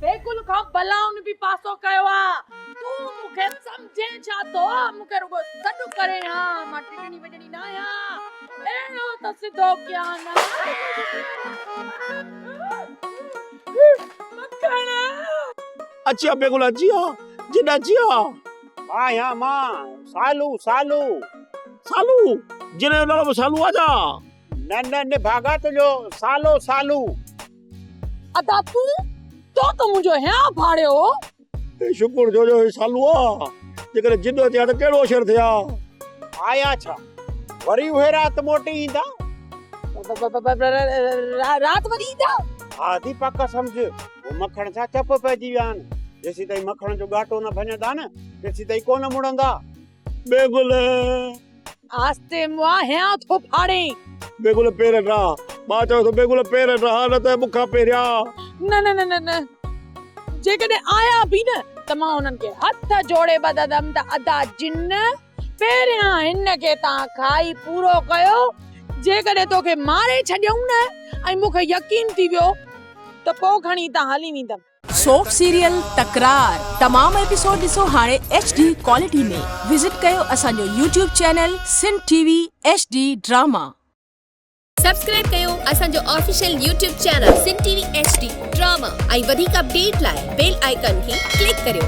Beagle کان بلائن به پاسو ڪيو آ. تون مون کي سمجهين ڇا ٿو؟ مون کي رڳو سڏ ڪرين ها، مان ڊڄڻي وڄڻي ناهيان. اهڙو ته سڌو ڪيان نه. مکڻ! اچي آ بيگل اچي آ، جن اچي آ. آهيان مان، سالو، سالو. سالو؟ جن جو نالو به سالو آ ڇا؟ نه نه نڀاڳا تنهنجو سالو سالو. ادا تون، تو ته منهنجو هيانء ڦاڙيو هو. هي شڪر ٿيو جو هي سالو آ، جيڪڏهن جن اچي ها ته ڪهڙو اشر ٿئي ها. آيا ڇا؟ وري اهي رات موٽي ايندا؟ رات وري ايندا؟ ها ٿي پڪ سمجهه، هو مکڻ سان چپ پئجي ويا آهن، جيسيتائين مکڻ جو ڳاٽو نه ڀڃندا نه، تيسيتائين ڪونه مڙندا. بيگل! آهستي مئا هيانء ٿو ڦاڙين. بيگل پير ڊاهه. مان چوان ٿو بيگل پير ڊاهه نه ته مون کان پهريان. نه نه نه نه نه جيڪڏهن آيا به نه ته مان انهن کي هٿ جوڙي ٻڌندم ته ادا جن پهريان هن کي تان کائي پورو ڪيو جيڪڏهن توکي ماري ڇڏيائون نه ۽ مون کي يقين ٿي ويو ته پوء کڻي هتان هلي ويندم. سوپ سيريل تڪرار تمام ايپيسوڊ ڏسو هاڻي ايڇ ڊي ڪوالٽي ۾ وزٽ ڪيو اسان جو YouTube channel Sindh T V H D drama. Subscribe ڪيو اسان جو official YouTube channel Sindh T V H D drama ۽ وڌيڪ اپڊيٽ لاء بيل آئيڪان کي ڪلڪ ڪريو.